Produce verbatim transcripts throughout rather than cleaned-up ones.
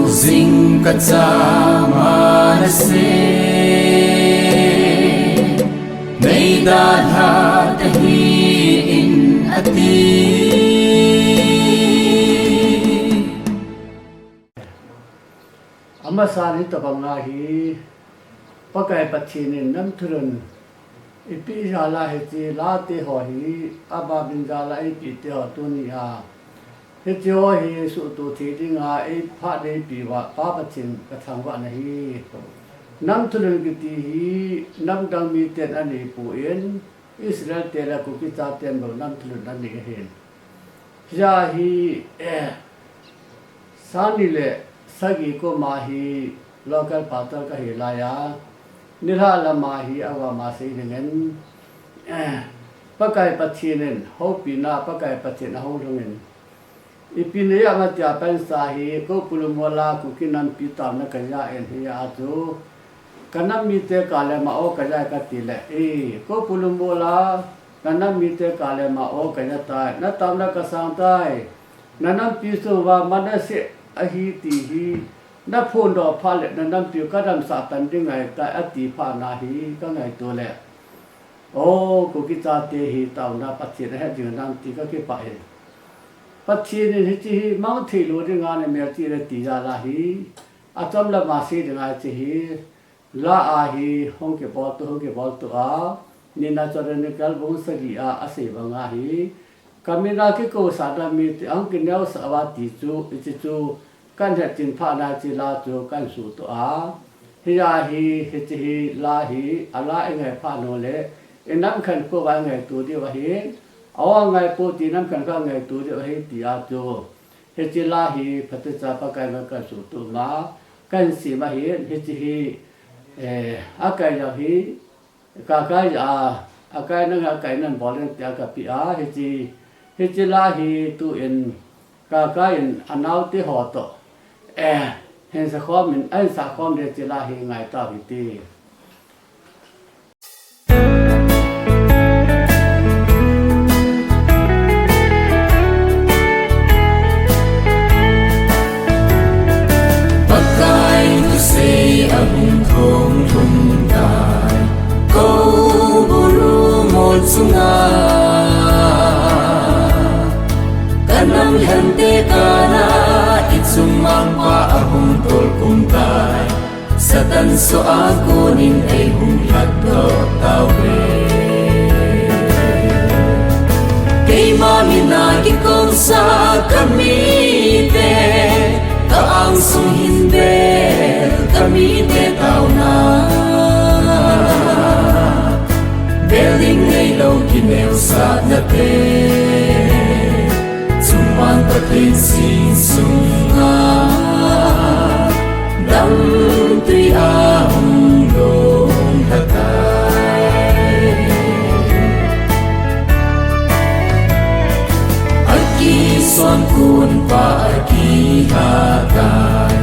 Jingkah cha ma na se, nei dalha tahih in ati. Amasan hitobang ahi, Pakai Pathen in Namthulun eipeh jal a hiche late ho hi, ama min jal a eipeh te ho tuni a, hiche ho hi suhtoh thei dinga eiphat eipeh uva Pa Pathen kathangvah nahi. Namthulun kiti hi namdang miten anei pon, Israel te le Kuki chaten bou Namthulun anei ahin. Hia hi, eh, Sang ni le sagi kum a hi local pastor kahi laiya, nilhah lam a hi avam a sei dingin, eh, Pakai Pathen in houpina, Pakai Pathen ahou lhungin, ipi neiya ma tia pansa hi, Koupulu mol a Kuki nampi taona kaja in hia chu, ka nam mite kah le ma o kaja kati le, eh, Koupulu mol a, na nam mite kah le ma o kaja tai, na taona kasang tai, na nampi sung uva Manasseh ahi ti hi, na phondoh phat le na nampi kadamsah tan ding ahitai, ati phat na hi kangaito le, o, Kuki chate hi taona Pathen ahet jing nam ti kakipah e. Pathen in hiche hi mang thei lou dinga na melchih le ti jal a hi, achom lam a sei dinga hiche hi, La a hi hung kibol tu, hung kibol tu a, Nina Chronicles bung sagi a asei bang a hi, ka min a kikousah na mite ahung kineosah uva ti chu, hiche chu kahin hetchen phat na hiche la chu kahin suhtoh a. Hia hi, hiche hi la hi, a la i ngai phat u le, i nam khankho uva i ngaito diu ahi, a o ngai pou ti nam khankho a ngaito diu ahi ti a chu, hiche la hi phatecha Pakai min a kahin suhtoh ma, kahin sim ahin, hiche hi, eh, akai jong hi, kakai a, akai nang akai nan bol in tia kapeh a, hiche, hiche la hi tu in, kakai in anaote ho toh, eh, hin sa khom in, ahin sa khom le hiche la hi ngai tau hite. Pakai thusei ahung thong lhung tai, Koubulu mol chunga. Ka nam lhante kana i chungmang pa ahung tolkhum tai. Satan soh a konin eihung lhatdoh tauve. Keima min a kikousah ka mite, ka angsung hin bel ka mite taona. Bel ding neilou kineosahna te, chungmang Pathen sing sunga, damtui a hung long lha tai. Akison kun pa akilha tai.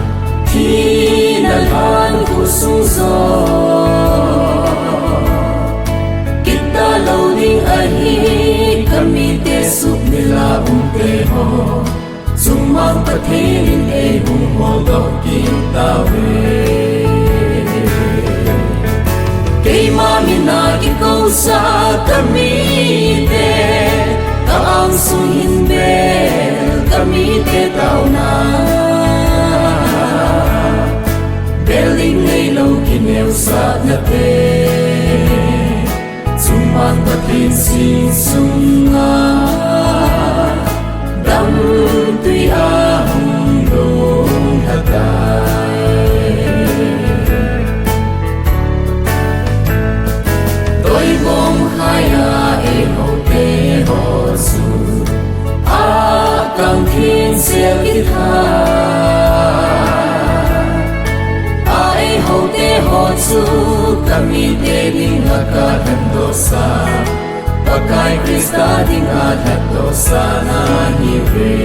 Thina lhan khosung jo, kit talou ding ahi, ka mite sumil a umte ho. Chungmang Pathen in eihung holdoh kit tauve. Keima min a kikousah ka mite, ka angsung hin bel ka mite taona. Bel ding neilou kineosahna te, chungmang Pathen sing sunga, damtui a hung long lha tai. Toibong khai a eiho te ho chu, akang theng sel kit lha. A eiho te ho chu, ka mite dinga ka lhatdoh sa, Pakai Christa dinga lhatdoh sa nahiuve.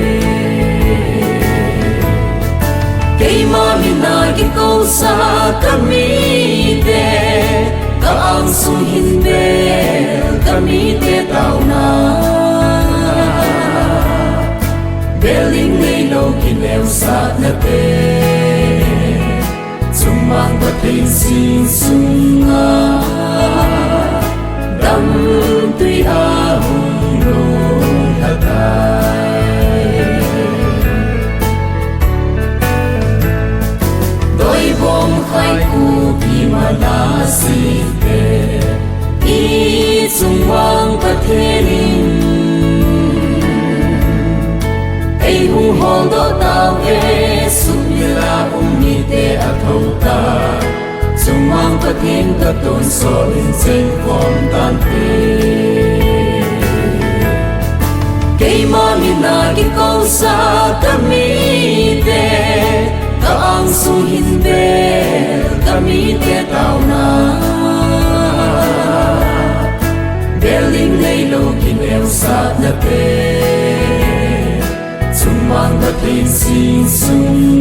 Keima min a kikousah ka mite, ka angsung hin bel ka mite taona. Bel ding neilou kineosahna te, Insung sunga damtui a hung lungkhatai. Doibom khai kupi mana site, i chungvang Pathen in ei hung holdoh tauve, sumila um mite athou ta. Chungvang Pathen ka tonsot in chengkhom tante. Keima mina kikousa ka mite, ka angsung hin bel ka mite taona. Bel ding neilou kineosahna te, chungvang Pathen sing sung